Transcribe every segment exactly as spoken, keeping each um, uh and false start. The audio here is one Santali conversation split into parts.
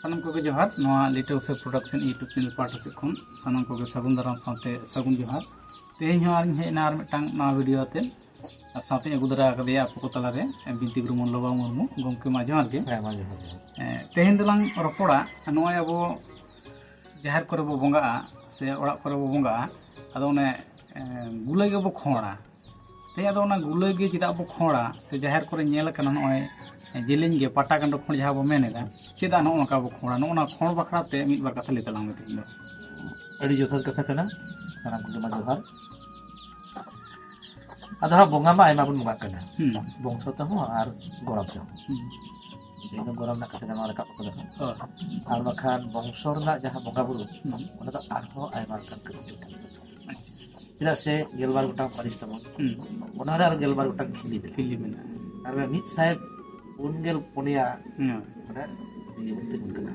ᱥᱟᱱᱟᱢ ᱠᱚᱜᱮ ᱡᱚᱦᱟᱨ᱾ ᱱᱚᱣᱟ ᱞᱤᱴᱟᱹ ᱩᱥᱟᱹ ᱯᱨᱚᱰᱟᱠᱥᱚᱱ YouTube ᱪᱮᱱᱮᱞ ᱯᱟᱦᱴᱟ ᱥᱮᱫ ᱠᱷᱚᱱ ᱥᱟᱱᱟᱢ ᱠᱚᱜᱮ ᱥᱟᱹᱜᱩᱱ ᱫᱟᱨᱟᱢ ᱥᱟᱶᱛᱮ ᱥᱟᱹᱜᱩᱱ ᱡᱚᱦᱟᱨ᱾ ᱛᱮᱦᱮᱧ ᱦᱚᱸ ᱟᱨᱤᱧ ᱦᱮᱡ ᱮᱱᱟ ᱟᱨ ᱢᱤᱫᱴᱟᱝ ᱱᱟᱣᱟ ᱵᱷᱤᱰᱤᱭᱳ ᱟᱛᱮ, ᱟᱨ ᱥᱟᱶᱛᱮᱧ ᱟᱹᱜᱩ ᱫᱟᱨᱟ ᱟᱠᱟᱫᱮᱭᱟ ᱟᱯᱚ ᱠᱚ ᱛᱟᱞᱟᱨᱮ ᱵᱤᱱᱛᱤ ᱜᱩᱨᱩ ᱢᱚᱞᱞᱚ ᱵᱟᱵᱩ ᱢᱩᱨᱢᱩ᱾ ᱜᱚᱢᱠᱮ, ᱢᱟ ᱡᱚᱦᱟᱨ ᱜᱮ᱾ ᱦᱮᱸ, ᱢᱟ ᱡᱚᱦᱟᱨ ᱜᱮ᱾ ᱮ, ᱛᱮᱦᱮᱧ ᱫᱚᱞᱟᱝ ᱨᱚᱯᱚᱲᱟ, ᱱᱚᱜᱼᱚᱭ ᱟᱵᱚ ᱡᱟᱦᱮᱨ ᱠᱚᱨᱮ ᱵᱚ ᱵᱚᱸᱜᱟᱜᱼᱟ ᱥᱮ ᱚᱲᱟᱜ ᱠᱚᱨᱮ ᱵᱚ ᱵᱚᱸᱜᱟᱜᱼᱟ, ᱟᱫᱚ ᱚᱱᱮ, ᱮ, ᱜᱩᱞᱟᱹ ᱜᱮᱵᱚ ᱠᱷᱚᱲᱟ᱾ ᱛᱮᱦᱮᱧ ᱟᱫᱚ ᱚᱱᱟ ᱜᱩᱞᱟᱹ ᱜᱮ ᱪᱮᱫᱟᱜ ᱵᱚ ᱠᱷᱚᱲᱟ? ᱥᱮ ᱡᱟᱦᱮᱨ ᱠᱚᱨᱮ ᱧᱮᱞ ᱟᱠᱟᱱᱟ, ᱱᱚᱜᱼᱚᱭ ᱡᱮᱞᱮᱧ ᱜᱮ ᱯᱟᱴᱟ ᱜᱟᱸᱰᱚ ᱠᱷᱚᱲ ᱡᱟᱦᱟᱸ ᱵᱚ ᱢᱮᱱ ᱮᱫᱟ, ᱪᱮᱫᱟᱜ ᱱᱚᱜᱼᱚ ᱱᱚᱝᱠᱟ ᱵᱚ ᱠᱷᱚᱲᱟ? ᱱᱚᱜᱼᱚ ᱱᱚᱣᱟ ᱠᱷᱚᱲ ᱵᱟᱠᱷᱨᱟ ᱛᱮ ᱢᱤᱫ ᱵᱟᱨ ᱠᱟᱛᱷᱟ ᱞᱟᱹᱭ ᱛᱟᱞᱟᱝ ᱢᱮ ᱛᱮᱦᱮᱧ ᱫᱚ᱾ ᱟᱹᱰᱤ ᱡᱚᱛᱷᱟᱛ ᱠᱟᱛᱷᱟ ᱠᱟᱱᱟ᱾ ᱥᱟᱱᱟᱢ ᱠᱚᱜᱮ ᱢᱟ ᱡᱚᱦᱟᱨ᱾ ᱟᱫᱚ ᱦᱟᱸᱜ ᱵᱚᱸᱜᱟ ᱢᱟ ᱟᱭᱢᱟ ᱵᱚᱱ ᱵᱚᱸᱜᱟᱜ ᱠᱟᱱᱟ᱾ ᱦᱩᱸ᱾ ᱵᱚᱝᱥᱚ ᱛᱮᱦᱚᱸ ᱟᱨ ᱜᱚᱨᱚᱵᱽ ᱛᱮᱦᱚᱸ᱾ ᱦᱩᱸ᱾ ᱛᱮᱦᱮᱧ ᱫᱚ ᱜᱚᱨᱚᱵᱽ ᱨᱮᱱᱟᱜ ᱠᱟᱛᱷᱟ ᱜᱮ ᱱᱚᱣᱟ ᱨᱟᱠᱟᱵ ᱠᱟᱫᱟ᱾ ᱦᱳᱭ᱾ ᱟᱨ ᱵᱟᱠᱷᱟᱱ ᱵᱚᱝᱥᱚ ᱨᱮᱱᱟᱜ ᱡᱟᱦᱟᱸ ᱵᱚᱸᱜᱟ ᱵᱩᱨᱩ, ᱦᱩᱸ᱾ ᱚᱱᱟ ᱫᱚ ᱟᱨᱦᱚᱸ ᱟᱭᱢᱟ ᱞᱮᱠᱟᱱ ᱠᱟᱹᱢᱤ ᱠᱚ᱾ ᱟᱪᱪᱷᱟ᱾ ᱪᱮᱫᱟᱜ ᱥᱮ ᱜᱮᱞᱵᱟᱨ ᱜᱚᱴᱟᱝ ᱯᱟᱹᱨᱤᱥ ᱛᱟᱵᱚᱱ, ᱦᱩᱸ᱾ ᱚᱱᱟ ᱨᱮ ᱟᱨ ᱜᱮᱞᱵᱟᱨ ᱜᱚᱴᱟᱝ ᱠᱷᱤᱞᱤ ᱢᱮᱱᱟᱜᱼᱟ᱾ ᱠᱷᱤᱞᱤ ᱢᱮᱱᱟᱜᱼᱟ᱾ ᱟᱨ ᱢᱤᱫ ᱥᱟᱭ ᱯᱩᱱ ᱜᱮᱞ ᱯᱩᱱᱭᱟ ᱦᱩᱸ᱾ ᱚᱸᱰᱮ ᱤᱭᱟᱹ ᱵᱚᱱ ᱛᱤᱸᱜᱩᱱ ᱠᱟᱱᱟ᱾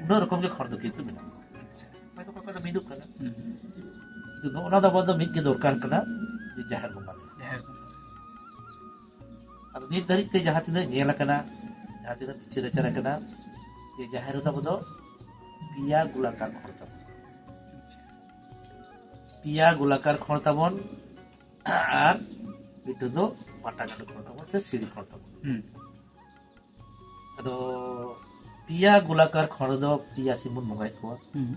ᱩᱱᱟᱹᱜ ᱨᱚᱠᱚᱢ ᱜᱮ ᱠᱷᱚᱲ ᱫᱚ ᱠᱤᱱᱛᱩ ᱢᱮᱱᱟᱜᱼᱟ᱾ ᱟᱪᱪᱷᱟ᱾ ᱦᱚᱭᱛᱳ ᱚᱠᱚᱭ ᱠᱚᱫᱚ ᱢᱤᱫᱚᱜ ᱠᱟᱱᱟ᱾ ᱦᱩᱸ᱾ ᱠᱤᱱᱛᱩ ᱱᱚᱜᱼᱚ ᱱᱚᱣᱟ ᱫᱚ ᱟᱵᱚ ᱫᱚ ᱢᱤᱫ ᱜᱮ ᱫᱚᱨᱠᱟᱨ ᱠᱟᱱᱟ, ᱡᱮ ᱡᱟᱦᱮᱨ ᱵᱚᱸᱜᱟ ᱨᱮ᱾ ᱡᱟᱦᱮᱨ ᱵᱚᱸᱜᱟ᱾ ᱟᱫᱚ ᱱᱤᱛ ᱫᱷᱟᱹᱨᱤᱡ ᱛᱮ ᱡᱟᱦᱟᱸ ᱛᱤᱱᱟᱹᱜ ᱧᱮᱞ ᱟᱠᱟᱱᱟ, ᱡᱟᱦᱟᱸ ᱛᱤᱱᱟᱹᱜ ᱵᱤᱪᱟᱹᱨ ᱟᱪᱟᱨ ᱟᱠᱟᱱᱟ, ᱡᱮ ᱡᱟᱦᱮᱨ ᱨᱮᱫᱚ ᱟᱵᱚ ᱫᱚ ᱯᱮᱭᱟ ᱜᱳᱞᱟᱠᱟᱨ ᱠᱷᱚᱲ ᱛᱟᱵᱚᱱ᱾ ᱯᱮᱭᱟ ᱜᱳᱞᱟᱠᱟᱨ ᱠᱷᱚᱲ ᱛᱟᱵᱚᱱ ᱟᱨ ᱢᱤᱫᱴᱟᱝ ᱫᱚ ᱯᱟᱴᱟ ᱜᱟᱸᱰᱚ ᱠᱷᱚᱲ ᱛᱟᱵᱚᱱ ᱥᱮ ᱥᱤᱲᱤ ᱠᱷᱚᱲ ᱛᱟᱵᱚᱱ᱾ ᱦᱩᱸ᱾ ᱟᱫᱚ ᱯᱮᱭᱟ ᱜᱳᱞᱟᱠᱟᱨ ᱠᱷᱚᱲ ᱫᱚ ᱯᱮᱭᱟ ᱥᱤᱢ ᱵᱚᱱ ᱵᱚᱸᱜᱟᱭᱮᱫ ᱠᱚᱣᱟ᱾ ᱦᱩᱸ᱾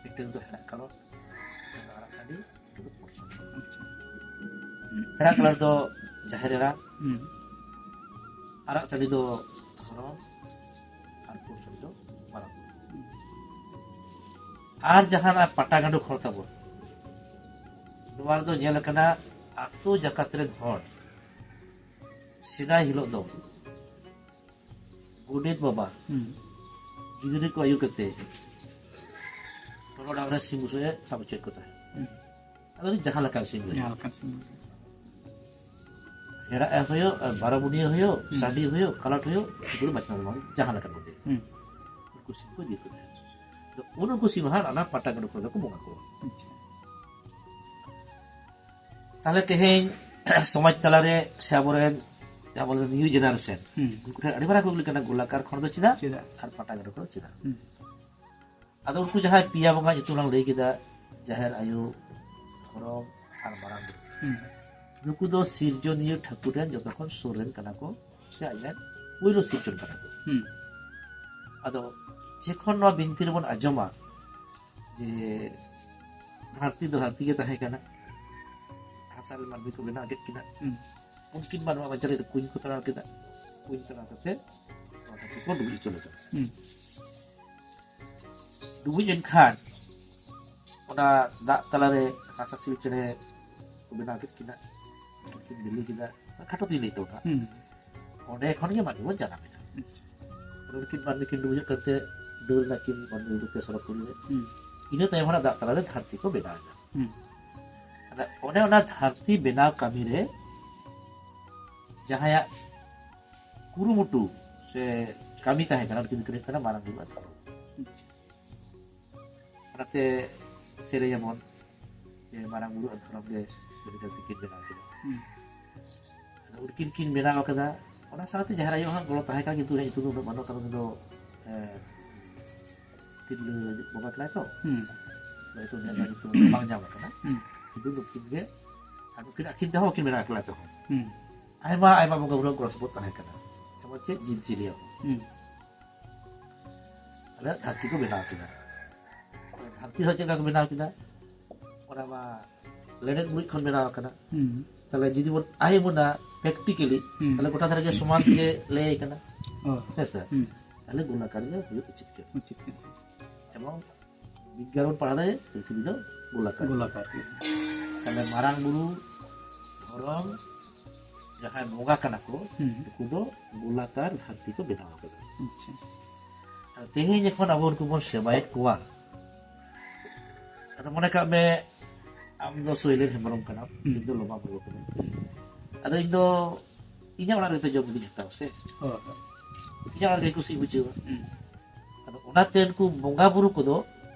ᱢᱤᱫᱴᱟᱝ ᱫᱚ ᱦᱮᱲᱟᱜ ᱠᱟᱞᱚᱴ, ᱢᱤᱫᱴᱟᱝ ᱫᱚ ᱟᱨᱟᱜ ᱥᱟᱺᱰᱤ, ᱢᱤᱫᱴᱟᱝ ᱫᱚ ᱯᱩᱸᱰ ᱥᱟᱺᱰᱤ᱾ ᱟᱪᱪᱷᱟ᱾ ᱦᱮᱲᱟᱜ ᱠᱟᱞᱚᱴ ᱫᱚ ᱡᱟᱦᱮᱨ ᱮᱨᱟ, ᱦᱩᱸ᱾ ᱟᱨᱟᱜ ᱥᱟᱺᱰᱤ ᱫᱚ ᱫᱷᱚᱨᱚᱢ, ᱟᱨ ᱯᱩᱸᱰ ᱥᱟᱺᱰᱤ ᱫᱚ ᱢᱟᱨᱟᱝ ᱵᱩᱨᱩ᱾ ᱟᱨ ᱡᱟᱦᱟᱸ ᱱᱚᱣᱟ ᱯᱟᱴᱟ ᱜᱟᱸᱰᱚ ᱠᱷᱚᱲ ᱛᱟᱵᱚᱱ, ᱱᱚᱣᱟ ᱨᱮᱫᱚ ᱧᱮᱞ ᱟᱠᱟᱱᱟ, ᱟᱹᱛᱩ ᱡᱟᱠᱟᱛ ᱨᱮᱱ ᱦᱚᱲ ᱥᱮᱫᱟᱭ ᱦᱤᱞᱳᱜ ᱫᱚ ᱜᱚᱰᱮᱛ ᱵᱟᱵᱟ ᱦᱩᱸ᱾ ᱜᱤᱫᱽᱨᱟᱹ ᱠᱚ ᱟᱹᱭᱩ ᱠᱟᱛᱮ ᱴᱚᱞᱟ ᱰᱟᱝᱨᱟ ᱥᱤᱢ ᱵᱩᱥᱟᱹᱜ ᱮ ᱥᱟᱵ ᱦᱚᱪᱚᱭᱮᱫ ᱠᱚ ᱛᱟᱦᱮᱸᱫ᱾ ᱦᱩᱸ᱾ ᱟᱫᱚ ᱩᱱᱤ ᱡᱟᱦᱟᱸ ᱞᱮᱠᱟᱱ ᱥᱤᱢ ᱜᱮ᱾ ᱡᱟᱦᱟᱸ ᱞᱮᱠᱟᱱ ᱥᱤᱢ ᱜᱮ᱾ ᱦᱮᱲᱟᱜ ᱮ ᱦᱩᱭᱩᱜ, ᱵᱟᱨᱚ ᱵᱩᱱᱤᱭᱟᱹ ᱦᱩᱭᱩᱜ, ᱦᱩᱸ᱾ ᱥᱟᱺᱰᱤ ᱦᱩᱭᱩᱜ, ᱠᱟᱞᱚᱴ ᱦᱩᱭᱩᱜ, ᱩᱱᱠᱩ ᱫᱚ ᱵᱟᱪᱷᱟᱣ ᱫᱚ ᱵᱟᱝ, ᱡᱟᱦᱟᱸ ᱞᱮᱠᱟᱱ ᱠᱚᱜᱮ᱾ ᱦᱩᱸ᱾ ᱩᱱᱠᱩ ᱥᱤᱢ ᱠᱚ ᱤᱫᱤ ᱠᱚ ᱛᱟᱦᱮᱸᱫ᱾ ᱟᱫᱚ ᱩᱱ ᱩᱱᱠᱩ ᱥᱤᱢ ᱦᱟᱸᱜ ᱚᱱᱟ ᱯᱟᱴᱟ ᱜᱟᱸᱰᱚ ᱠᱚᱨᱮ ᱫᱚᱠᱚ ᱵᱚᱸᱜᱟ ᱠᱚᱣᱟ᱾ ᱟᱪᱪᱷᱟ᱾ ᱛᱟᱦᱞᱮ ᱛᱮᱦᱮᱧ ᱥᱚᱢᱟᱡᱽ ᱛᱟᱞᱟᱨᱮ ᱥᱮ ᱟᱵᱚᱨᱮᱱ ᱡᱟᱦᱟᱸ ᱵᱚᱞᱮ ᱱᱤᱭᱩ ᱡᱮᱱᱟᱨᱮᱥᱚᱱ, ᱦᱩᱸ᱾ ᱩᱱᱠᱩ ᱴᱷᱮᱱ ᱟᱹᱰᱤ ᱢᱟᱨᱟᱝ ᱠᱩᱠᱞᱤ ᱠᱟᱱᱟ, ᱜᱳᱞᱟᱠᱟᱨ ᱠᱷᱚᱸᱰ ᱫᱚ ᱪᱮᱫᱟᱜ? ᱪᱮᱫᱟᱜ? ᱟᱨ ᱯᱟᱴᱟᱜᱟᱸᱰᱳ ᱠᱷᱚᱸᱰ ᱫᱚ ᱪᱮᱫᱟᱜ? ᱦᱩᱸ᱾ ᱟᱫᱚ ᱩᱱᱠᱩ ᱡᱟᱦᱟᱸᱭ ᱯᱮᱭᱟ ᱵᱚᱸᱜᱟ ᱧᱩᱛᱩᱢ ᱞᱟᱝ ᱞᱟᱹᱭ ᱠᱮᱫᱟ, ᱡᱟᱦᱮᱨ ᱟᱭᱳ, ᱫᱷᱚᱨᱚᱢ ᱟᱨ ᱢᱟᱨᱟᱝ ᱵᱩᱨᱩ, ᱦᱩᱸ᱾ ᱱᱩᱠᱩ ᱫᱚ ᱥᱤᱨᱡᱚᱱᱤᱭᱟᱹ ᱴᱷᱟᱹᱠᱩᱨ ᱨᱮᱱ ᱡᱚᱛᱚ ᱠᱷᱚᱱ ᱥᱩᱨ ᱨᱮᱱ ᱠᱟᱱᱟ ᱠᱚ, ᱥᱮ ᱟᱡ ᱨᱮᱱ ᱯᱩᱭᱞᱩ ᱥᱤᱨᱡᱚᱱ ᱠᱟᱱᱟ ᱠᱚ᱾ ᱦᱩᱸ᱾ ᱟᱫᱚ ᱡᱚᱠᱷᱚᱱ ᱱᱚᱣᱟ ᱵᱤᱱᱛᱤ ᱨᱮᱵᱚᱱ ᱟᱸᱡᱚᱢᱟ ᱡᱮ ᱫᱷᱟᱹᱨᱛᱤ ᱫᱚ ᱫᱷᱟᱹᱨᱛᱤ ᱜᱮ ᱛᱟᱦᱮᱸ ᱠᱟᱱᱟ, ᱦᱟᱥᱟ ᱨᱮ ᱢᱟᱹᱱᱢᱤ ᱠᱚ ᱵᱮᱱᱟᱣ ᱠᱮᱫ ᱠᱤᱱᱟ, ᱦᱩᱸ᱾ ᱩᱱᱠᱤᱱ ᱢᱟ ᱱᱚᱣᱟ ᱵᱟᱧᱪᱟᱣ ᱞᱟᱹᱜᱤᱫ ᱛᱮ ᱠᱩᱧ ᱠᱚ ᱛᱟᱲᱟᱣ ᱠᱮᱫᱟ, ᱠᱩᱧ ᱛᱟᱲᱟᱣ ᱠᱟᱛᱮ ᱱᱚᱣᱟ ᱫᱷᱟᱹᱨᱛᱤ ᱠᱚ ᱰᱩᱵᱩᱡ ᱦᱚᱪᱚ ᱞᱮᱫᱟ᱾ ᱦᱩᱸ᱾ ᱰᱩᱵᱩᱡ ᱮᱱ ᱠᱷᱟᱱ ᱚᱱᱟ ᱫᱟᱜ ᱛᱟᱞᱟᱨᱮ ᱦᱟᱸᱥ ᱦᱟᱸᱥᱤᱞ ᱪᱮᱬᱮ ᱠᱚ ᱵᱮᱱᱟᱣ ᱠᱮᱫ ᱠᱤᱱᱟ, ᱩᱱᱠᱤᱱ ᱵᱤᱞᱤ ᱠᱮᱫᱟ, ᱠᱷᱟᱴᱚ ᱛᱤᱧ ᱞᱟᱹᱭ ᱛᱟᱵᱚᱱᱟ᱾ ᱦᱩᱸ᱾ ᱚᱸᱰᱮ ᱠᱷᱚᱱ ᱜᱮ ᱢᱟᱹᱱᱢᱤ ᱵᱚᱱ ᱡᱟᱱᱟᱢ ᱮᱱᱟ᱾ ᱟᱪᱪᱷᱟ᱾ ᱟᱫᱚ ᱩᱱᱠᱤᱱ ᱢᱟᱹᱱᱢᱤ ᱠᱤᱱ ᱰᱩᱵᱩᱡᱚᱜ ᱠᱟᱱᱛᱮ ᱫᱟᱹᱲ ᱮᱱᱟ ᱠᱤᱱ ᱢᱟᱹᱱᱢᱤ ᱨᱩᱯ ᱛᱮ ᱥᱚᱨᱚᱜᱽ ᱯᱩᱨᱤ ᱨᱮ᱾ ᱦᱩᱸ᱾ ᱤᱱᱟᱹ ᱛᱟᱭᱚᱢ ᱚᱱᱟ ᱫᱟᱜ ᱛᱟᱞᱟᱨᱮ ᱫᱷᱟᱹᱨᱛᱤ ᱠᱚ ᱵᱮᱱᱟᱣ ᱮᱱᱟ᱾ ᱦᱩᱸ᱾ ᱟᱫᱚ ᱚᱱᱮ ᱚᱱᱟ ᱫᱷᱟᱹᱨᱛᱤ ᱵᱮᱱᱟᱣ ᱠᱟᱹᱢᱤ ᱨᱮ ᱡᱟᱦᱟᱸᱭᱟᱜ ᱠᱩᱨᱩᱢᱩᱴᱩ ᱥᱮ ᱠᱟᱹᱢᱤ ᱛᱟᱦᱮᱸ ᱠᱟᱱᱟ, ᱩᱱᱠᱤᱱ ᱫᱚᱠᱤᱱ ᱦᱩᱭᱩᱜ ᱠᱟᱱᱟ ᱢᱟᱨᱟᱝ ᱵᱩᱨᱩ ᱟᱨ ᱫᱷᱚᱨᱚᱢ᱾ ᱟᱪᱪᱷᱟ᱾ ᱚᱱᱟᱛᱮ ᱥᱮᱨᱮᱧ ᱟᱵᱚᱱ ᱡᱮ ᱢᱟᱨᱟᱝ ᱵᱩᱨᱩ ᱟᱨ ᱫᱷᱚᱨᱚᱢ ᱜᱮ ᱫᱷᱟᱹᱨᱛᱤ ᱠᱤᱱ ᱵᱮᱱᱟᱣ ᱠᱮᱫᱟ᱾ ᱦᱩᱸ᱾ ᱟᱫᱚ ᱩᱱᱠᱤᱱ ᱠᱤᱱ ᱵᱮᱱᱟᱣ ᱟᱠᱟᱫᱟ᱾ ᱚᱱᱟ ᱥᱟᱶᱛᱮ ᱡᱟᱦᱮᱨ ᱟᱭᱳ ᱦᱚᱸ ᱜᱚᱲᱚ ᱛᱟᱦᱮᱸ ᱠᱟᱱᱟ, ᱠᱤᱱᱛᱩ ᱩᱱᱤᱭᱟᱜ ᱧᱩᱛᱩᱢ ᱫᱚ ᱩᱱᱟᱹᱜ ᱵᱟᱹᱱᱩᱜ, ᱠᱟᱨᱚᱱ ᱩᱱᱤ ᱫᱚ, ᱮ, ᱛᱤᱨᱞᱟᱹ ᱵᱚᱸᱜᱟ ᱠᱟᱱᱟᱭ ᱛᱚ᱾ ᱦᱩᱸ᱾ ᱦᱚᱭᱛᱳ ᱩᱱᱤᱭᱟᱜ ᱫᱚ ᱧᱩᱛᱩᱢ ᱫᱚ ᱵᱟᱝ ᱧᱟᱢ ᱟᱠᱟᱱᱟ᱾ ᱦᱩᱸ᱾ ᱠᱤᱱᱛᱩ ᱱᱩᱠᱤᱱ ᱜᱮ, ᱟᱨ ᱱᱩᱠᱤᱱ ᱟᱹᱠᱤᱱ ᱛᱮᱦᱚᱸ ᱵᱟᱹᱠᱤᱱ ᱵᱮᱱᱟᱣ ᱠᱮᱫᱟ ᱛᱚᱠᱷᱚᱱ᱾ ᱦᱩᱸ᱾ ᱟᱭᱢᱟ, ᱟᱭᱢᱟ ᱵᱚᱸᱜᱟ ᱵᱩᱨᱩ ᱜᱚᱲᱚ ᱥᱚᱯᱚᱦᱚᱫ ᱛᱟᱦᱮᱸ ᱠᱟᱱᱟ᱾ ᱡᱮᱢᱚᱱ ᱪᱮᱫ ᱡᱤᱵᱽ ᱡᱤᱭᱟᱹᱞᱤ ᱦᱚᱸ᱾ ᱦᱩᱸ᱾ ᱟᱞᱮᱭᱟᱜ ᱫᱷᱟᱹᱨᱛᱤ ᱠᱚ ᱵᱮᱱᱟᱣ ᱠᱮᱫᱟ᱾ ᱫᱷᱟᱹᱨᱛᱤ ᱦᱚᱸ ᱪᱮᱫ ᱞᱮᱠᱟ ᱠᱚ ᱵᱮᱱᱟᱣ ᱠᱮᱫᱟ? ᱚᱱᱟ ᱢᱟ ᱞᱮᱸᱰᱮᱫ ᱢᱩᱲᱩᱡ ᱠᱷᱚᱱ ᱵᱮᱱᱟᱣ ᱟᱠᱟᱱᱟ᱾ ᱦᱩᱸ᱾ ᱛᱟᱦᱞᱮ ᱡᱩᱫᱤ ᱵᱚᱱ ᱟᱭ ᱵᱚᱱᱟ practically, ᱦᱩᱸ᱾ ᱛᱟᱦᱞᱮ ᱜᱚᱴᱟ ᱫᱷᱟᱨᱮ ᱜᱮ ᱥᱚᱢᱟᱱ ᱛᱮᱜᱮ ᱞᱟᱹᱭ ᱠᱟᱱᱟ᱾ ᱚ᱾ ᱦᱮᱸ ᱥᱮ? ᱦᱩᱸ᱾ ᱛᱟᱦᱞᱮ ᱜᱳᱞᱟᱠᱟᱨ ᱜᱮ ᱦᱩᱭᱩᱜ ᱩᱪᱤᱛ ᱠᱟᱱᱟ᱾ ᱩᱪᱤᱛ ᱠᱟᱱᱟ᱾ ᱮᱵᱚᱝ ᱵᱤᱜᱽᱜᱟᱱ ᱵᱚᱱ ᱯᱟᱲᱦᱟᱣ ᱫᱟᱲᱮᱭᱟᱜᱼᱟ, ᱯᱨᱤᱛᱷᱤᱵᱤ ᱫᱚ ᱜᱳᱞᱟᱠᱟᱨ᱾ ᱜᱳᱞᱟᱠᱟᱨ ᱜᱮ᱾ ᱛᱟᱦᱞᱮ ᱢᱟᱨᱟᱝ ᱵᱩᱨᱩ, ᱫᱷᱚᱨᱚᱢ, ᱡᱟᱦᱟᱸᱭ ᱵᱚᱸᱜᱟ ᱠᱟᱱᱟ ᱠᱚ, ᱦᱩᱸ᱾ ᱩᱱᱠᱩ ᱫᱚ ᱜᱳᱞᱟᱠᱟᱨ ᱫᱷᱟᱹᱨᱛᱤ ᱠᱚ ᱵᱮᱱᱟᱣ ᱠᱟᱫᱟ᱾ ᱟᱪᱪᱷᱟ᱾ ᱟᱨ ᱛᱮᱦᱮᱧ ᱡᱚᱠᱷᱚᱱ ᱟᱵᱚ ᱩᱱᱠᱩ ᱵᱚᱱ ᱥᱮᱵᱟᱭᱮᱫ ᱠᱚᱣᱟ, ᱟᱫᱚ ᱢᱚᱱᱮ ᱠᱟᱜ ᱢᱮ, ᱟᱢ ᱫᱚ ᱥᱳᱭᱞᱮᱱ ᱦᱮᱢᱵᱨᱚᱢ ᱠᱟᱱᱟᱢ, ᱦᱩᱸ᱾ ᱤᱧ ᱫᱚ ᱞᱚᱵᱟ ᱢᱩᱨᱢᱩ ᱠᱟᱹᱱᱟᱹᱧ᱾ ᱟᱫᱚ ᱤᱧ ᱫᱚ ᱤᱧᱟᱹᱜ ᱚᱲᱟᱜ ᱨᱮ ᱡᱚᱢ ᱧᱩᱧ ᱦᱟᱛᱟᱣᱟ ᱥᱮ? ᱦᱳᱭ, ᱦᱳᱭ᱾ ᱤᱧᱟᱹᱜ ᱚᱲᱟᱜ ᱨᱮᱜᱮ ᱠᱩᱥᱤ ᱵᱩᱡᱷᱟᱹᱣᱟ᱾ ᱦᱩᱸ᱾ ᱟᱫᱚ ᱚᱱᱟᱛᱮ ᱩᱱᱠᱩ ᱵᱚᱸᱜᱟ ᱵᱩᱨᱩ ᱠᱚᱫᱚ,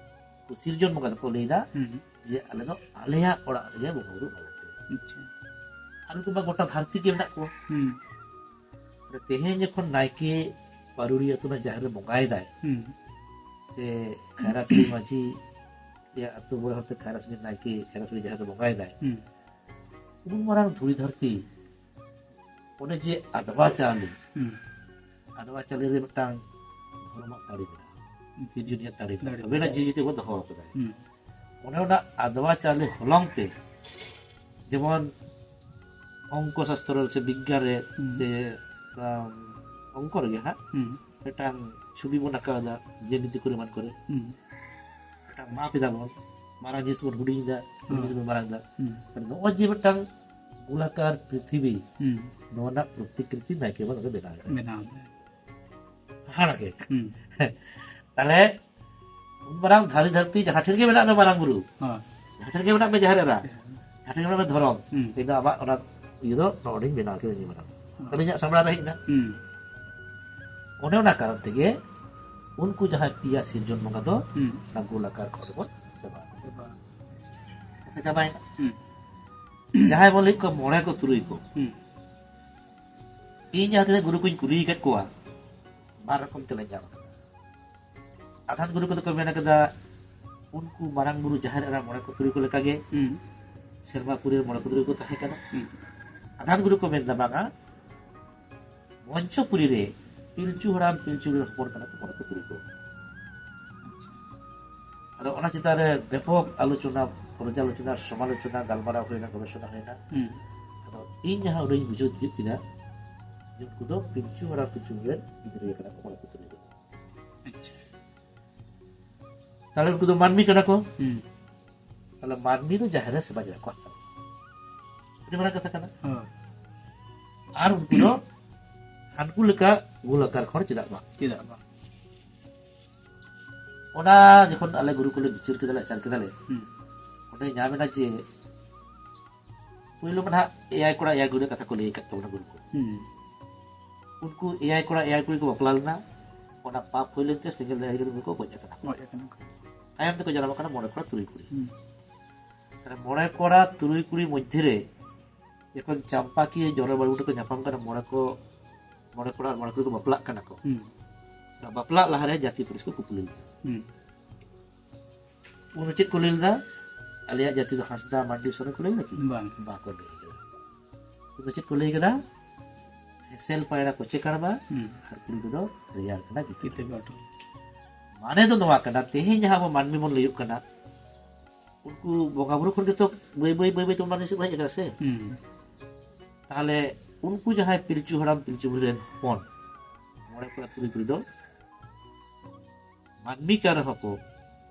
ᱩᱱᱠᱩ ᱥᱤᱨᱡᱚᱱ ᱵᱚᱸᱜᱟ ᱫᱚᱠᱚ ᱞᱟᱹᱭᱫᱟ, ᱦᱩᱸ᱾ ᱡᱮ ᱟᱞᱮ ᱫᱚ ᱟᱞᱮᱭᱟᱜ ᱚᱲᱟᱜ ᱨᱮᱜᱮ ᱵᱚᱸᱜᱟ ᱵᱩᱨᱩ ᱟᱞᱮ ᱯᱮ᱾ ᱟᱪᱪᱷᱟ᱾ ᱟᱨ ᱩᱱᱠᱩ ᱢᱟ ᱜᱚᱴᱟ ᱫᱷᱟᱹᱨᱛᱤ ᱜᱮ ᱢᱮᱱᱟᱜ ᱠᱚᱣᱟ᱾ ᱦᱩᱸ᱾ ᱛᱮᱦᱮᱧ ᱡᱚᱠᱷᱚᱱ ᱱᱟᱭᱠᱮ ᱯᱟᱨᱩᱲᱤ ᱟᱹᱛᱩ ᱨᱮᱱᱟᱜ ᱡᱟᱦᱮᱨ ᱨᱮ ᱵᱚᱸᱜᱟᱭᱮᱫᱟᱭ, ᱦᱩᱸ᱾ ᱥᱮ ᱠᱷᱟᱭᱨᱟᱥᱩᱞᱤ ᱢᱟᱹᱡᱷᱤ ᱨᱮᱭᱟᱜ ᱟᱹᱛᱩ ᱢᱚᱬᱮ ᱦᱚᱲ ᱛᱮ ᱠᱷᱟᱭᱨᱟᱥᱩᱞᱤ ᱱᱟᱭᱠᱮ ᱠᱷᱟᱭᱨᱟᱥᱩᱞᱤ ᱡᱟᱦᱮᱨ ᱨᱮ ᱵᱚᱸᱜᱟᱭᱮᱫᱟᱭ, ᱦᱩᱸ᱾ ᱩᱱ ᱢᱟᱨᱟᱝ ᱫᱷᱩᱲᱤ ᱫᱷᱟᱹᱨᱛᱤ, ᱚᱱᱮ ᱡᱮ ᱟᱫᱽᱣᱟ ᱪᱟᱣᱞᱮ, ᱦᱩᱸ᱾ ᱟᱫᱽᱣᱟ ᱪᱟᱣᱞᱮ ᱨᱮ ᱢᱤᱫᱴᱟᱝ ᱫᱷᱚᱨᱚᱢᱟᱜ ᱫᱟᱲᱮ ᱢᱮᱱᱟᱜᱼᱟ, ᱥᱤᱨᱡᱚᱱᱤᱭᱟᱹ ᱫᱟᱲᱮ ᱢᱮᱱᱟᱜᱼᱟ, ᱦᱩᱸ᱾ ᱛᱚᱵᱮᱱᱟᱜ ᱡᱤᱣᱤ ᱡᱩᱫᱤ ᱵᱚ ᱫᱚᱦᱚ ᱟᱠᱟᱫᱟ᱾ ᱦᱩᱸ᱾ ᱚᱱᱮ ᱚᱱᱟ ᱟᱫᱽᱣᱟ ᱪᱟᱣᱞᱮ ᱦᱚᱞᱚᱝ ᱛᱮ, ᱡᱮᱢᱚᱱ ᱚᱝᱠᱚ ᱥᱟᱥᱛᱨᱚ ᱥᱮ ᱵᱤᱜᱽᱜᱟᱱ ᱨᱮ, ᱦᱩᱸ᱾ ᱥᱮ, ᱟᱢ, ᱚᱝᱠᱚ ᱨᱮᱜᱮ ᱦᱟᱸᱜ, ᱦᱩᱸ᱾ ᱢᱤᱫᱴᱟᱝ ᱪᱷᱚᱵᱤ ᱵᱚᱱ ᱟᱸᱠᱟᱣ ᱮᱫᱟ, ᱡᱮᱢᱤᱛᱤ ᱠᱚᱨᱮ ᱮᱢᱟᱱ ᱠᱚᱨᱮ᱾ ᱦᱩᱸ᱾ ᱢᱤᱫᱴᱟᱝ ᱢᱟᱯ ᱮᱫᱟ ᱵᱚᱱ, ᱢᱟᱨᱟᱝ ᱡᱤᱱᱤᱥ ᱵᱚᱱ ᱦᱩᱰᱤᱧ ᱮᱫᱟ, ᱦᱩᱰᱤᱧ ᱦᱩᱸ᱾ ᱡᱤᱱᱤᱥ ᱵᱚᱱ ᱢᱟᱨᱟᱝ ᱮᱫᱟ᱾ ᱦᱩᱸ᱾ ᱛᱟᱦᱞᱮ ᱱᱚᱜᱼᱚᱭ ᱡᱮ ᱢᱤᱫᱴᱟᱝ ᱜᱳᱞᱟᱠᱟᱨ ᱯᱨᱤᱛᱷᱤᱵᱤ, ᱦᱩᱸ᱾ ᱱᱚᱣᱟ ᱨᱮᱱᱟᱜ ᱯᱨᱚᱛᱤᱠᱨᱤᱛᱤ ᱱᱟᱭᱠᱮ ᱵᱟᱵᱟ ᱱᱚᱰᱮ ᱵᱮᱱᱟᱣ ᱮᱫᱟ᱾ ᱵᱮᱱᱟᱣ ᱮᱫᱟ᱾ ᱦᱟᱦᱟᱲᱟ ᱜᱮ᱾ ᱦᱩᱸ᱾ ᱛᱟᱦᱞᱮ ᱩᱱ ᱢᱟᱨᱟᱝ ᱫᱷᱟᱹᱨᱤ ᱫᱷᱟᱹᱨᱛᱤ ᱡᱟᱦᱟᱸ ᱴᱷᱮᱱ ᱜᱮ ᱢᱮᱱᱟᱜ ᱢᱮ ᱢᱟᱨᱟᱝ ᱵᱩᱨᱩ, ᱦᱳᱭ᱾ ᱡᱟᱦᱟᱸ ᱴᱷᱮᱱ ᱜᱮ ᱢᱮᱱᱟᱜ ᱢᱮ ᱡᱟᱦᱮᱨ ᱮᱨᱟ, ᱦᱩᱸ᱾ ᱡᱟᱦᱟᱸ ᱴᱷᱮᱱ ᱜᱮ ᱢᱮᱱᱟᱜ ᱢᱮ ᱫᱷᱚᱨᱚᱢ, ᱦᱩᱸ᱾ ᱤᱧ ᱫᱚ ᱟᱢᱟᱜ ᱚᱱᱟ ᱤᱭᱟᱹ ᱫᱚ ᱱᱚᱜᱼᱚ ᱱᱚᱰᱮᱧ ᱵᱮᱱᱟᱣ ᱠᱮᱫᱟ, ᱤᱧ ᱢᱟᱨᱟᱝ᱾ ᱦᱩᱸ᱾ ᱛᱟᱦᱞᱮ ᱤᱧᱟᱹᱜ ᱥᱟᱢᱲᱟ ᱨᱮ ᱦᱮᱡ ᱮᱱᱟ᱾ ᱦᱩᱸ᱾ ᱚᱱᱮ ᱚᱱᱟ ᱠᱟᱨᱚᱱ ᱛᱮᱜᱮ ᱩᱱᱠᱩ ᱡᱟᱦᱟᱸᱭ ᱯᱮᱭᱟ ᱥᱤᱨᱡᱚᱱ ᱵᱚᱸᱜᱟ ᱫᱚ ᱦᱩᱸ᱾ ᱚᱱᱟ ᱜᱳᱞᱟᱠᱟᱨ ᱠᱷᱚᱸᱰ ᱨᱮᱵᱚᱱ ᱥᱮᱵᱟ ᱟᱠᱚᱣᱟ᱾ ᱥᱮᱵᱟ᱾ ᱠᱟᱛᱷᱟ ᱪᱟᱵᱟᱭᱮᱱᱟ᱾ ᱦᱩᱸ᱾ ᱡᱟᱦᱟᱸᱭ ᱵᱚᱱ ᱞᱟᱹᱭᱮᱫ ᱠᱚᱣᱟ ᱢᱚᱬᱮ ᱠᱚ ᱛᱩᱨᱩᱭ ᱠᱚ, ᱦᱩᱸ᱾ ᱤᱧ ᱡᱟᱦᱟᱸ ᱛᱤᱱᱟᱹᱜ ᱜᱩᱨᱩ ᱠᱚᱧ ᱠᱩᱞᱤ ᱟᱠᱟᱫ ᱠᱚᱣᱟ, ᱵᱟᱨ ᱨᱚᱠᱚᱢ ᱛᱮᱞᱟᱧ ᱧᱟᱢ ᱟᱠᱟᱫᱟ᱾ ᱟᱫᱷᱟᱱ ᱜᱩᱨᱩ ᱠᱚᱫᱚ ᱠᱚ ᱢᱮᱱ ᱟᱠᱟᱫᱟ, ᱩᱱᱠᱩ ᱢᱟᱨᱟᱝ ᱵᱩᱨᱩ ᱡᱟᱦᱮᱨ ᱮᱨᱟ ᱢᱚᱬᱮ ᱠᱚ ᱛᱩᱨᱩᱭ ᱠᱚ ᱞᱮᱠᱟᱜᱮ ᱦᱩᱸ᱾ ᱥᱮᱨᱢᱟ ᱯᱩᱨᱤ ᱨᱮ ᱢᱚᱬᱮ ᱠᱚ ᱛᱩᱨᱩᱭ ᱠᱚ ᱛᱟᱦᱮᱸ ᱠᱟᱱᱟ᱾ ᱦᱩᱸ᱾ ᱟᱫᱷᱟᱱ ᱜᱩᱨᱩ ᱠᱚ ᱢᱮᱱ ᱮᱫᱟ, ᱵᱟᱝᱟ, ᱢᱚᱧᱪᱚᱯᱩᱨᱤ ᱨᱮ ᱯᱤᱞᱪᱩ ᱦᱟᱲᱟᱢ ᱯᱤᱞᱪᱩ ᱵᱩᱲᱦᱤ ᱦᱚᱯᱚᱱ ᱠᱟᱱᱟ ᱠᱚ ᱢᱚᱬᱮ ᱠᱚ ᱛᱩᱨᱩᱭ ᱠᱚ᱾ ᱟᱪᱪᱷᱟ᱾ ᱟᱫᱚ ᱚᱱᱟ ᱪᱮᱛᱟᱱ ᱨᱮ ᱵᱮᱯᱚᱠ ᱟᱞᱳᱪᱚᱱᱟ, ᱯᱚᱨᱡᱟᱞᱳᱪᱚᱱᱟ, ᱥᱚᱢᱟᱞᱳᱪᱚᱱᱟ, ᱜᱟᱞᱢᱟᱨᱟᱣ ᱦᱩᱭᱱᱟ, ᱜᱚᱵᱮᱥᱚᱱᱟ ᱦᱩᱭᱱᱟ᱾ ᱦᱩᱸ᱾ ᱟᱫᱚ ᱤᱧ ᱡᱟᱦᱟᱸ ᱩᱰᱟᱹᱧ ᱵᱩᱡᱷᱟᱹᱣ ᱛᱤᱭᱳᱜ ᱠᱮᱫᱟ, ᱡᱮ ᱩᱱᱠᱩ ᱫᱚ ᱯᱤᱞᱪᱩ ᱦᱟᱲᱟᱢ ᱯᱤᱞᱪᱩ ᱵᱩᱲᱦᱤ ᱨᱮᱱ ᱜᱤᱫᱽᱨᱟᱹ ᱠᱟᱱᱟ ᱠᱚ ᱢᱚᱬᱮ ᱠᱚ ᱛᱩᱨᱩᱭ ᱠᱚ᱾ ᱟᱪᱪᱷᱟ᱾ ᱛᱟᱦᱞᱮ ᱩᱱᱠᱩ ᱫᱚ ᱢᱟᱹᱱᱢᱤ ᱠᱟᱱᱟ ᱠᱚ᱾ ᱦᱩᱸ᱾ ᱛᱟᱦᱞᱮ ᱢᱟᱹᱱᱢᱤ ᱫᱚ ᱡᱟᱦᱮᱨ ᱨᱮ ᱥᱮᱵᱟ ᱪᱮᱫᱟᱜ ᱠᱚ ᱦᱟᱛᱟᱣᱟ? ᱟᱹᱰᱤ ᱢᱟᱨᱟᱝ ᱠᱟᱛᱷᱟ ᱠᱟᱱᱟ᱾ ᱦᱳᱭ᱾ ᱟᱨ ᱩᱱᱠᱩ ᱫᱚ ᱦᱟᱱᱠᱩ ᱞᱮᱠᱟ ᱜᱳᱞᱟᱠᱟᱨ ᱠᱷᱚᱸᱰ ᱪᱮᱫᱟᱜ ᱵᱟᱝ? ᱪᱮᱫᱟᱜ ᱵᱟᱝ? ᱚᱱᱟ ᱡᱚᱠᱷᱚᱱ ᱟᱞᱮ ᱜᱩᱨᱩ ᱠᱚᱞᱮ ᱵᱤᱪᱟᱹᱨ ᱠᱮᱫᱟᱞᱮ, ᱟᱪᱟᱨ ᱠᱮᱫᱟᱞᱮ, ᱦᱩᱸ᱾ ᱚᱸᱰᱮ ᱧᱟᱢ ᱮᱱᱟ ᱡᱮ ᱯᱳᱭᱞᱳ ᱢᱟ ᱱᱟᱦᱟᱜ ᱮᱭᱟᱭ ᱠᱚᱲᱟ ᱮᱭᱟᱭ ᱠᱩᱲᱤ ᱨᱮᱭᱟᱜ ᱠᱟᱛᱷᱟ ᱠᱚ ᱞᱟᱹᱭ ᱟᱠᱟᱫ ᱛᱟᱵᱚᱱᱟ ᱜᱩᱨᱩ ᱠᱚ᱾ ᱦᱩᱸ᱾ ᱩᱱᱠᱩ ᱮᱭᱟᱭ ᱠᱚᱲᱟ ᱮᱭᱟᱭ ᱠᱩᱲᱤ ᱠᱚ ᱵᱟᱯᱞᱟ ᱞᱮᱱᱟ, ᱚᱱᱟ ᱯᱟᱯ ᱦᱩᱭ ᱞᱮᱱᱛᱮ ᱥᱮᱸᱜᱮᱞ ᱫᱟᱜ ᱨᱮ ᱩᱱᱠᱩ ᱠᱚ ᱜᱚᱡ ᱟᱠᱟᱱᱟ᱾ ᱜᱚᱡ ᱟᱠᱟᱱᱟ ᱠᱚ᱾ ᱛᱟᱭᱚᱢ ᱛᱮᱠᱚ ᱡᱟᱱᱟᱢ ᱟᱠᱟᱱᱟ ᱢᱚᱬᱮ ᱠᱚᱲᱟ ᱛᱩᱨᱩᱭ ᱠᱩᱲᱤ᱾ ᱦᱩᱸ᱾ ᱛᱟᱦᱞᱮ ᱢᱚᱬᱮ ᱠᱚᱲᱟ ᱛᱩᱨᱩᱭ ᱠᱩᱲᱤ ᱢᱚᱫᱽᱫᱷᱮ ᱨᱮ ᱡᱚᱠᱷᱚᱱ ᱪᱟᱢᱯᱟᱠᱤᱭᱟᱹ ᱡᱚᱨᱚ ᱵᱟᱹᱲᱩ ᱛᱮᱠᱚ ᱧᱟᱯᱟᱢ ᱠᱟᱱᱟ, ᱢᱚᱬᱮ ᱠᱚ ᱢᱚᱬᱮ ᱠᱚᱲᱟ ᱟᱨ ᱢᱚᱬᱮ ᱠᱩᱲᱤ ᱠᱚ ᱵᱟᱯᱞᱟᱜ ᱠᱟᱱᱟ ᱠᱚ᱾ ᱦᱩᱸ᱾ ᱚᱱᱟ ᱵᱟᱯᱞᱟᱜ ᱞᱟᱦᱟᱨᱮ ᱡᱟᱹᱛᱤ ᱯᱟᱹᱨᱤᱥ ᱠᱚ ᱠᱩᱯᱩᱞᱤ ᱞᱮᱫᱟ᱾ ᱦᱩᱸ᱾ ᱩᱱ ᱫᱚ ᱪᱮᱫ ᱠᱚ ᱞᱟᱹᱭ ᱞᱮᱫᱟ? ᱟᱞᱮᱭᱟᱜ ᱡᱟᱹᱛᱤ ᱫᱚ ᱦᱟᱸᱥᱫᱟ ᱢᱟᱱᱰᱤ ᱥᱚᱨᱮᱱ ᱠᱚ ᱞᱟᱹᱭ ᱞᱮᱫᱟ ᱠᱤ? ᱵᱟᱝ᱾ ᱵᱟᱠᱚ ᱞᱟᱹᱭ ᱠᱮᱫᱟ᱾ ᱩᱱ ᱫᱚ ᱪᱮᱫ ᱠᱚ ᱞᱟᱹᱭ ᱠᱮᱫᱟ? ᱦᱮᱸᱥᱮᱞ ᱯᱟᱭᱲᱟ ᱠᱚᱪᱮ ᱠᱟᱲᱵᱟ ᱦᱩᱸ᱾ ᱟᱨ ᱠᱩᱲᱤ ᱠᱚᱫᱚ ᱨᱮᱭᱟᱲ ᱠᱟᱱᱟ ᱜᱤᱛᱤᱞ᱾ ᱜᱤᱛᱤᱞ ᱵᱟᱹᱴᱩᱞ᱾ ᱢᱟᱱᱮ ᱫᱚ ᱱᱚᱣᱟ ᱠᱟᱱᱟ, ᱛᱮᱦᱮᱧ ᱡᱟᱦᱟᱸ ᱟᱵᱚ ᱢᱟᱹᱱᱢᱤ ᱵᱚᱱ ᱞᱟᱹᱭᱚᱜ ᱠᱟᱱᱟ, ᱩᱱᱠᱩ ᱵᱚᱸᱜᱟ ᱵᱩᱨᱩ ᱠᱷᱚᱱ ᱜᱮᱛᱚ ᱵᱟᱹᱭ ᱵᱟᱹᱭ ᱵᱟᱹᱭ ᱵᱟᱹᱭ ᱛᱮ ᱢᱟᱹᱱᱢᱤ ᱥᱮᱫ ᱠᱚ ᱦᱮᱡ ᱟᱠᱟᱱᱟ ᱥᱮ᱾ ᱦᱩᱸ᱾ ᱛᱟᱦᱞᱮ ᱩᱱᱠᱩ ᱡᱟᱦᱟᱸᱭ ᱯᱤᱞᱪᱩ ᱦᱟᱲᱟᱢ ᱯᱤᱞᱪᱩ ᱵᱩᱲᱦᱤ ᱨᱮᱱ ᱦᱚᱯᱚᱱ ᱢᱚᱬᱮ ᱠᱚᱲᱟ ᱛᱩᱨᱩᱭ ᱠᱩᱲᱤ ᱫᱚ ᱢᱟᱹᱱᱢᱤ ᱠᱟᱱ ᱨᱮᱦᱚᱸ ᱠᱚ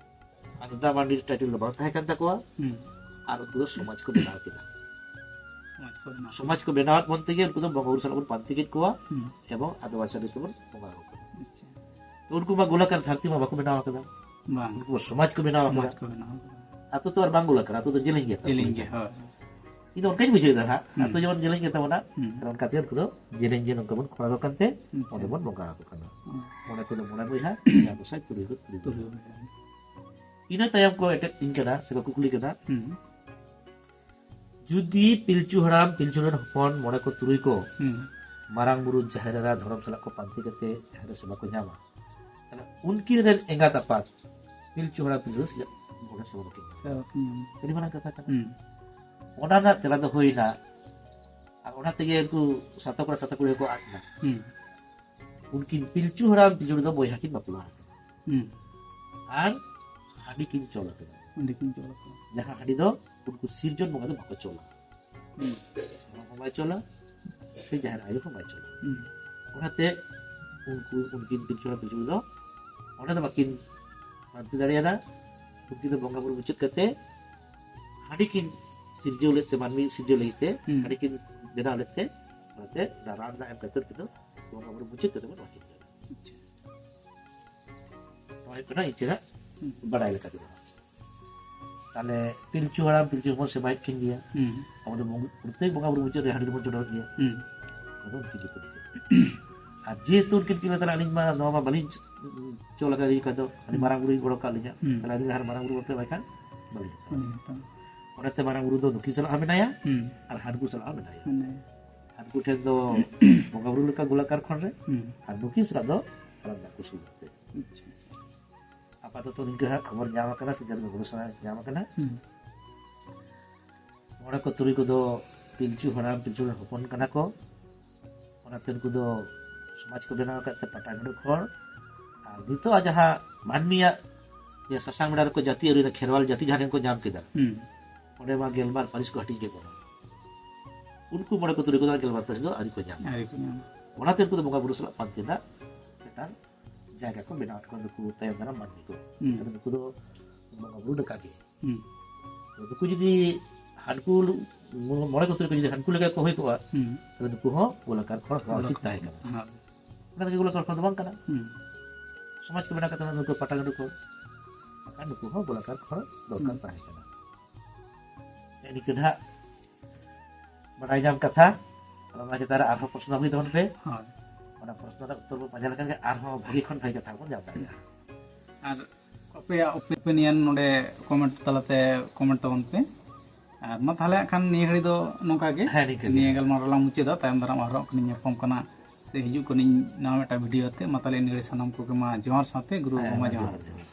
ᱦᱟᱸᱥᱫᱟ ᱢᱟᱱᱰᱤ ᱴᱟᱭᱴᱮᱞ ᱫᱚ ᱵᱟᱝ ᱛᱟᱦᱮᱸ ᱠᱟᱱ ᱛᱟᱠᱚᱣᱟ᱾ ᱦᱩᱸ᱾ ᱟᱨ ᱩᱱᱠᱩ ᱫᱚ ᱥᱚᱢᱟᱡᱽ ᱠᱚ ᱵᱮᱱᱟᱣ ᱠᱮᱫᱟ᱾ ᱥᱚᱢᱟᱡᱽ ᱠᱚ ᱵᱮᱱᱟᱣ᱾ ᱥᱚᱢᱟᱡᱽ ᱠᱚ ᱵᱮᱱᱟᱣ ᱵᱚᱱ ᱛᱮᱜᱮ ᱩᱱᱠᱩ ᱫᱚ ᱵᱚᱸᱜᱟ ᱵᱩᱨᱩ ᱥᱟᱞᱟᱜ ᱵᱚᱱ ᱯᱟᱱᱛᱮ ᱠᱮᱫ ᱠᱚᱣᱟ ᱦᱩᱸ᱾ ᱮᱵᱚᱝ ᱟᱫᱣᱟ ᱪᱟᱣᱞᱮ ᱛᱮᱵᱚᱱ ᱵᱚᱸᱜᱟ ᱟᱠᱚ ᱠᱟᱱᱟ᱾ ᱟᱪᱪᱷᱟ᱾ ᱛᱚ ᱩᱱᱠᱩ ᱢᱟ ᱜᱳᱞᱟᱠᱟᱨ ᱫᱷᱟᱹᱨᱛᱤ ᱢᱟ ᱵᱟᱠᱚ ᱵᱮᱱᱟᱣ ᱟᱠᱟᱫᱟ᱾ ᱵᱟᱝ᱾ ᱩᱱᱠᱩ ᱢᱟ ᱥᱚᱢᱟᱡᱽ ᱠᱚ ᱵᱮᱱᱟᱣ ᱥᱚᱢᱟᱡᱽ ᱟᱠᱟᱫᱟ᱾ ᱠᱚ ᱵᱮᱱᱟᱣ ᱟᱠᱟᱫᱟ᱾ ᱟᱛᱳ ᱛᱚ ᱟᱨ ᱵᱟᱝ ᱜᱳᱞᱟᱠᱟᱨ, ᱟᱛᱳ ᱫᱚ ᱡᱮᱞᱮᱧ ᱜᱮᱭᱟ᱾ ᱡᱮᱞᱮᱧ ᱜᱮᱭᱟ, ᱦᱳᱭ᱾ ᱤᱧ ᱫᱚ ᱚᱱᱠᱟᱧ ᱵᱩᱡᱷᱟᱹᱣ ᱮᱫᱟ ᱦᱟᱸᱜ᱾ ᱦᱩᱸ᱾ ᱟᱛᱳ ᱡᱮᱢᱚᱱ ᱡᱮᱞᱮᱧ ᱜᱮ ᱛᱟᱵᱚᱱᱟ, ᱦᱩᱸ᱾ ᱟᱨ ᱚᱱᱠᱟ ᱛᱮᱜᱮ ᱩᱱᱠᱩ ᱫᱚ ᱡᱮᱞᱮᱧ ᱡᱮᱞᱮᱧ ᱱᱚᱝᱠᱟ ᱵᱚᱱ ᱠᱷᱚᱲᱟ ᱠᱟᱱ ᱛᱮ ᱦᱩᱸ᱾ ᱚᱸᱰᱮ ᱵᱚᱱ ᱵᱚᱸᱜᱟ ᱟᱠᱚ ᱠᱟᱱᱟ᱾ ᱦᱩᱸ᱾ ᱢᱚᱬᱮ ᱠᱚᱫᱚ ᱢᱚᱬᱮ ᱵᱚᱭᱦᱟ, ᱵᱚᱭᱦᱟ ᱜᱚᱸᱥᱟᱭ ᱛᱩᱨᱩᱭ ᱠᱚ ᱛᱩᱨᱩᱭ ᱵᱚᱭᱦᱟ᱾ ᱛᱩᱨᱩᱭ ᱵᱚᱭᱦᱟ᱾ ᱤᱱᱟᱹ ᱛᱟᱭᱚᱢ ᱠᱚ ᱮᱴᱮᱫ ᱤᱧ ᱠᱟᱱᱟ ᱥᱮ ᱠᱚ ᱠᱩᱠᱞᱤ ᱠᱟᱱᱟ, ᱦᱩᱸ᱾ ᱡᱩᱫᱤ ᱯᱤᱞᱪᱩ ᱦᱟᱲᱟᱢ ᱯᱤᱞᱪᱩ ᱨᱮᱱ ᱦᱚᱯᱚᱱ ᱢᱚᱬᱮ ᱠᱚ ᱛᱩᱨᱩᱭ ᱠᱚ ᱦᱩᱸ᱾ ᱢᱟᱨᱟᱝ ᱵᱩᱨᱩ ᱡᱟᱦᱮᱨ ᱮᱨᱟ ᱫᱷᱚᱨᱚᱢ ᱥᱟᱞᱟᱜ ᱠᱚ ᱯᱟᱱᱛᱮ ᱠᱟᱛᱮ ᱡᱟᱦᱮᱨ ᱨᱮ ᱥᱮᱵᱟ ᱠᱚ ᱧᱟᱢᱟ, ᱛᱟᱦᱞᱮ ᱩᱱᱠᱤᱱ ᱨᱮᱱ ᱮᱸᱜᱟᱛ ᱟᱯᱟᱛ ᱯᱤᱞᱪᱩ ᱦᱟᱲᱟᱢ ᱯᱤᱞᱪᱩ ᱵᱩᱲᱦᱤ ᱥᱮᱪᱮᱫ ᱵᱚᱸᱜᱟ ᱥᱮᱵᱟ ᱵᱟᱹᱠᱤᱱ ᱧᱟᱢᱟ? ᱥᱮᱵᱟ ᱵᱟᱹᱠᱤᱱ ᱧᱟᱢᱟ᱾ ᱟᱹᱰᱤ ᱢᱟᱨᱟᱝ ᱠᱟᱛᱷᱟ ᱠᱟᱱᱟ᱾ ᱦᱩᱸ᱾ ᱚᱱᱟ ᱨᱮᱱᱟᱜ ᱛᱮᱞᱟ ᱫᱚ ᱦᱩᱭᱱᱟ᱾ ᱟᱨ ᱚᱱᱟ ᱛᱮᱜᱮ ᱩᱱᱠᱩ ᱥᱟᱛᱟ ᱠᱚᱲᱟ ᱥᱟᱛᱟ ᱠᱩᱲᱤ ᱦᱚᱸᱠᱚ ᱟᱫ ᱮᱱᱟ᱾ ᱦᱩᱸ᱾ ᱩᱱᱠᱤᱱ ᱯᱤᱞᱪᱩ ᱦᱟᱲᱟᱢ ᱯᱤᱞᱪᱩ ᱵᱩᱲᱦᱤ ᱫᱚ ᱵᱚᱭᱦᱟ ᱠᱤᱱ ᱵᱟᱯᱞᱟ ᱟᱠᱟᱱᱟ᱾ ᱦᱩᱸ᱾ ᱟᱨ ᱦᱟᱺᱰᱤ ᱠᱤᱱ ᱪᱚᱞ ᱟᱠᱟᱫᱟ᱾ ᱦᱟᱺᱰᱤ ᱠᱤᱱ ᱪᱚᱞ ᱟᱠᱟᱫᱟ᱾ ᱡᱟᱦᱟᱸ ᱦᱟᱺᱰᱤ ᱫᱚ ᱩᱱᱠᱩ ᱥᱤᱨᱡᱚᱱ ᱵᱚᱸᱜᱟ ᱫᱚ ᱵᱟᱠᱚ ᱪᱚᱞᱟ᱾ ᱦᱩᱸ᱾ ᱦᱚᱲ ᱦᱚᱸ ᱵᱟᱭ ᱪᱚᱞᱟ, ᱥᱮ ᱡᱟᱦᱮᱨ ᱟᱭᱳ ᱦᱚᱸ ᱵᱟᱭ ᱪᱚᱞᱟ᱾ ᱦᱩᱸ᱾ ᱚᱱᱟᱛᱮ ᱩᱱᱠᱩ, ᱩᱱᱠᱤᱱ ᱯᱤᱞᱪᱩ ᱦᱟᱲᱟᱢ ᱯᱤᱞᱪᱩ ᱵᱩᱲᱦᱤ ᱫᱚ ᱚᱸᱰᱮ ᱫᱚ ᱵᱟᱹᱠᱤᱱ ᱯᱟᱱᱛᱮ ᱫᱟᱲᱮᱭᱟᱫᱟ᱾ ᱩᱱᱠᱤᱱ ᱫᱚ ᱵᱚᱸᱜᱟ ᱵᱩᱨᱩ ᱢᱩᱪᱟᱹᱫ ᱠᱟᱛᱮ ᱦᱟᱺᱰᱤ ᱠᱤᱱ ᱥᱤᱨᱡᱟᱹᱣ ᱞᱮᱫ ᱛᱮ, ᱢᱟᱹᱱᱢᱤ ᱥᱤᱨᱡᱟᱹᱣ ᱞᱟᱹᱜᱤᱫ ᱛᱮ ᱦᱩᱸ᱾ ᱦᱟᱺᱰᱤ ᱠᱤᱱ ᱵᱮᱱᱟᱣ ᱞᱮᱫ ᱛᱮ, ᱚᱱᱟᱛᱮ ᱚᱱᱟ ᱨᱟᱱ ᱫᱟᱜ ᱮᱢ ᱠᱟᱛᱮ ᱩᱱᱠᱤᱱ ᱫᱚ ᱵᱚᱸᱜᱟ ᱵᱩᱨᱩ ᱢᱩᱪᱟᱹᱫ ᱠᱟᱛᱮ ᱵᱚᱱ ᱟᱹᱠᱤᱱ ᱠᱟᱱᱟ᱾ ᱟᱪᱪᱷᱟ᱾ ᱱᱚᱣᱟ ᱦᱩᱭᱩᱜ ᱠᱟᱱᱟ ᱤᱧ ᱴᱷᱮᱱᱟᱜ ᱦᱩᱸ᱾ ᱵᱟᱰᱟᱭ ᱞᱮᱠᱟ ᱛᱮᱫᱚ᱾ ᱛᱟᱦᱞᱮ ᱯᱤᱞᱪᱩ ᱦᱟᱲᱟᱢ ᱯᱤᱞᱪᱩ ᱦᱚᱯᱚᱱ ᱥᱮᱵᱟᱭᱮᱫ ᱠᱤᱱ ᱜᱮᱭᱟ᱾ ᱦᱩᱸ᱾ ᱟᱵᱚ ᱫᱚ ᱵᱚᱸᱜᱟ, ᱯᱨᱚᱛᱮᱠ ᱵᱚᱸᱜᱟ ᱵᱩᱨᱩ ᱢᱩᱪᱟᱹᱫ ᱨᱮ ᱦᱟᱺᱰᱤ ᱵᱚᱱ ᱪᱚᱰᱚᱨ ᱜᱮᱭᱟ᱾ ᱦᱩᱸ᱾ ᱟᱫᱚ ᱩᱱᱠᱤᱱ ᱡᱚᱛᱚ ᱜᱮ᱾ ᱟᱨ ᱡᱮᱦᱮᱛᱩ ᱩᱱᱠᱤᱱ ᱠᱤᱱ ᱞᱟᱹᱭ ᱫᱟ, ᱟᱹᱞᱤᱧ ᱢᱟ ᱱᱚᱣᱟ ᱢᱟ ᱵᱟᱹᱞᱤᱧ ᱪᱚᱞ ᱟᱠᱟᱫ ᱞᱤᱧ ᱠᱷᱟᱡ ᱫᱚ, ᱟᱹᱰᱤ ᱦᱩᱸ᱾ ᱢᱟᱨᱟᱝ ᱵᱩᱨᱩᱭ ᱜᱚᱲᱚ ᱠᱟᱜ ᱞᱤᱧᱟ, ᱦᱩᱸ᱾ ᱛᱟᱦᱞᱮ ᱟᱹᱞᱤᱧ ᱞᱟᱦᱟ ᱨᱮ ᱢᱟᱨᱟᱝ ᱵᱩᱨᱩ ᱵᱟᱠᱷᱨᱟ ᱵᱟᱭ ᱠᱷᱟᱱ ᱵᱟᱹᱞᱤᱧ ᱦᱟᱛᱟᱣᱟ᱾ ᱵᱟᱹᱞᱤᱧ ᱦᱟᱛᱟᱣᱟ᱾ ᱚᱱᱟᱛᱮ ᱢᱟᱨᱟᱝ ᱵᱩᱨᱩ ᱫᱚ ᱱᱩᱠᱤᱱ ᱥᱟᱞᱟᱜ ᱦᱚᱸ ᱢᱮᱱᱟᱭᱟ ᱦᱩᱸ᱾ ᱟᱨ ᱦᱟᱹᱱᱠᱩ ᱥᱟᱞᱟᱜ ᱦᱚᱸ ᱢᱮᱱᱟᱭᱟ᱾ ᱢᱮᱱᱟᱭᱟ᱾ ᱦᱟᱹᱱᱠᱩ ᱴᱷᱮᱱ ᱫᱚ ᱵᱚᱸᱜᱟ ᱵᱩᱨᱩ ᱞᱮᱠᱟ ᱜᱳᱞᱟᱠᱟᱨ ᱠᱷᱚᱸᱰ ᱨᱮ, ᱦᱩᱸ᱾ ᱟᱨ ᱱᱩᱠᱤᱱ ᱥᱟᱞᱟᱜ ᱫᱚ ᱦᱟᱲᱟᱢ ᱫᱟᱜ ᱠᱚ ᱥᱩᱨ ᱠᱟᱛᱮ᱾ ᱟᱪᱪᱷᱟ, ᱟᱪᱪᱷᱟ᱾ ᱟᱯᱟᱛᱚᱛᱚ ᱱᱤᱝᱠᱟᱹ ᱦᱟᱸᱜ ᱠᱷᱚᱵᱚᱨ ᱧᱟᱢ ᱟᱠᱟᱱᱟ ᱥᱮ ᱡᱟᱹᱨᱩᱲ ᱵᱷᱚᱨᱥᱟ ᱧᱟᱢ ᱟᱠᱟᱱᱟ᱾ ᱦᱩᱸ᱾ ᱢᱚᱬᱮ ᱠᱚ ᱛᱩᱨᱩᱭ ᱠᱚᱫᱚ ᱯᱤᱞᱪᱩ ᱦᱟᱲᱟᱢ ᱯᱤᱞᱪᱩ ᱦᱚᱯᱚᱱ ᱠᱟᱱᱟ ᱠᱚ᱾ ᱚᱱᱟᱛᱮ ᱩᱱᱠᱩ ᱫᱚ ᱥᱚᱢᱟᱡᱽ ᱠᱚ ᱵᱮᱱᱟᱣ ᱟᱠᱟᱫ ᱛᱮ ᱯᱟᱴᱟᱜᱟᱹᱰᱩ ᱠᱷᱚᱲ᱾ ᱟᱨ ᱱᱤᱛᱚᱜ ᱡᱟᱦᱟᱸ ᱢᱟᱹᱱᱢᱤᱭᱟᱜ ᱡᱮ ᱥᱟᱥᱟᱝ ᱵᱮᱲᱟ ᱨᱮᱠᱚ ᱡᱟᱹᱛᱤ ᱟᱹᱨᱤ ᱠᱷᱮᱨᱣᱟᱞ ᱡᱟᱹᱛᱤ ᱡᱟᱦᱟᱸ ᱴᱷᱮᱱ ᱠᱚ ᱧᱟᱢ ᱠᱮᱫᱟ, ᱦᱩᱸ᱾ ᱚᱸᱰᱮ ᱢᱟ ᱜᱮᱞᱵᱟᱨ ᱯᱟᱹᱨᱤᱥ ᱠᱚ ᱦᱟᱹᱴᱤᱧ ᱠᱮᱫ ᱵᱚᱱᱟ᱾ ᱩᱱᱠᱩ ᱢᱚᱬᱮ ᱠᱚ ᱛᱩᱨᱩᱭ ᱠᱚᱫᱚ ᱜᱮᱞᱵᱟᱨ ᱯᱟᱹᱨᱤᱥ ᱫᱚ ᱟᱹᱣᱨᱤ ᱠᱚ ᱧᱟᱢᱟ᱾ ᱟᱹᱣᱨᱤ ᱠᱚ ᱧᱟᱢᱟ᱾ ᱚᱱᱟᱛᱮ ᱩᱱᱠᱩ ᱫᱚ ᱵᱚᱸᱜᱟ ᱵᱩᱨᱩ ᱥᱟᱞᱟᱜ ᱯᱟᱱᱛᱮ ᱨᱮᱱᱟᱜ ᱢᱤᱫᱴᱟᱝ ᱡᱟᱭᱜᱟ ᱠᱚ ᱵᱮᱱᱟᱣ ᱟᱠᱟᱫ ᱠᱚᱣᱟ ᱱᱩᱠᱩ ᱛᱟᱭᱚᱢ ᱫᱟᱨᱟᱢ ᱢᱟᱹᱱᱢᱤ ᱠᱚ᱾ ᱦᱩᱸ᱾ ᱛᱟᱦᱞᱮ ᱱᱩᱠᱩ ᱫᱚ ᱵᱚᱸᱜᱟ ᱵᱩᱨᱩ ᱞᱮᱠᱟᱜᱮ᱾ ᱦᱩᱸ᱾ ᱱᱩᱠᱩ ᱡᱩᱫᱤ ᱦᱟᱱᱠᱩ ᱢᱚᱬᱮ ᱠᱚ ᱛᱩᱨᱩᱭ ᱠᱚ ᱡᱩᱫᱤ ᱦᱟᱱᱠᱩ ᱞᱮᱠᱟ ᱠᱚ ᱦᱩᱭ ᱠᱚᱜᱼᱟ, ᱦᱩᱸ᱾ ᱛᱟᱦᱞᱮ ᱱᱩᱠᱩ ᱦᱚᱸ ᱜᱳᱞᱟᱠᱟᱨ ᱠᱷᱚᱲ ᱦᱚᱸ ᱩᱪᱤᱛ ᱛᱟᱦᱮᱸ ᱠᱟᱱᱟ᱾ ᱦᱳᱭ᱾ ᱚᱱᱟ ᱛᱮᱜᱮ ᱜᱳᱞᱟᱠᱟᱨ ᱠᱷᱚᱲ ᱫᱚ ᱵᱟᱝ ᱠᱟᱱᱟ᱾ ᱦᱩᱸ᱾ ᱥᱚᱢᱟᱡᱽ ᱠᱚ ᱵᱮᱱᱟᱣ ᱠᱟᱛᱮ ᱱᱩᱠᱩ ᱯᱟᱴᱟᱜᱟᱹᱰᱩ ᱠᱷᱚᱲ, ᱵᱟᱠᱷᱟᱱ ᱱᱩᱠᱩ ᱦᱚᱸ ᱜᱳᱞᱟᱠᱟᱨ ᱠᱷᱚᱲ ᱫᱚᱨᱠᱟᱨ ᱦᱩᱸ᱾ ᱛᱟᱦᱮᱸ ᱠᱟᱱᱟ᱾ ᱱᱤᱝᱠᱟᱹ ᱱᱟᱦᱟᱜ ᱵᱟᱰᱟᱭ ᱧᱟᱢ ᱠᱟᱛᱷᱟ᱾ ᱟᱫᱚ ᱚᱱᱟ ᱪᱮᱛᱟᱱ ᱨᱮ ᱟᱨᱦᱚᱸ ᱯᱨᱚᱥᱱᱚ ᱦᱩᱭ ᱛᱟᱵᱚᱱ ᱯᱮ᱾ ᱦᱳᱭ᱾ ᱚᱱᱟ ᱯᱨᱚᱥᱱᱚ ᱨᱮᱱᱟᱜ ᱩᱛᱛᱚᱨ ᱵᱚᱱ ᱯᱟᱸᱡᱟ ᱞᱮᱠᱷᱟᱱ ᱜᱮ ᱟᱨᱦᱚᱸ ᱵᱷᱟᱹᱜᱤ ᱠᱷᱚᱱ ᱵᱷᱟᱹᱜᱤ ᱠᱟᱛᱷᱟ ᱵᱚᱱ ᱧᱟᱢ ᱫᱟᱲᱮᱭᱟᱜᱼᱟ᱾ ᱟᱨ ᱟᱯᱮᱭᱟᱜ opinion ᱱᱚᱰᱮ comment ᱛᱟᱞᱟᱛᱮ comment ᱛᱟᱵᱚᱱ ᱯᱮ᱾ ᱟᱨ ᱢᱟ ᱛᱟᱦᱚᱞᱮ ᱦᱟᱸᱜ ᱠᱷᱟᱱ ᱱᱤᱭᱟᱹ ᱜᱷᱟᱹᱲᱤ ᱫᱚ ᱱᱚᱝᱠᱟ ᱜᱮ᱾ ᱦᱮᱸ, ᱱᱤᱝᱠᱟᱹ ᱜᱮ᱾ ᱱᱤᱭᱟᱹ ᱜᱟᱞᱢᱟᱨᱟᱣ ᱞᱟᱝ ᱢᱩᱪᱟᱹᱫᱟ᱾ ᱛᱟᱭᱚᱢ ᱫᱟᱨᱟᱢ ᱟᱨᱦᱚᱸ ᱦᱟᱸᱜ ᱠᱷᱟᱱ ᱧᱟᱯᱟᱢ ᱠᱟᱱᱟ ᱥᱮ ᱦᱤᱡᱩᱜ ᱠᱟᱹᱱᱟᱹᱧ ᱱᱟᱣᱟ ᱢᱤᱫᱴᱟᱝ video ᱛᱮ᱾ ᱢᱟ ᱛᱟᱦᱚᱞᱮ ᱤᱱᱟᱹ ᱜᱷᱟᱹᱲᱤ ᱥᱟᱱᱟᱢ ᱠᱚᱜᱮ ᱢᱟ ᱡᱚᱦᱟᱨ ᱥᱟᱶᱛᱮ ᱜᱩᱨᱩ ᱦᱮᱸ, ᱵᱟᱵᱟ ᱢᱟ ᱡᱚᱦᱟᱨ᱾ ᱡᱚᱦᱟᱨ, ᱡᱚᱦᱟᱨ᱾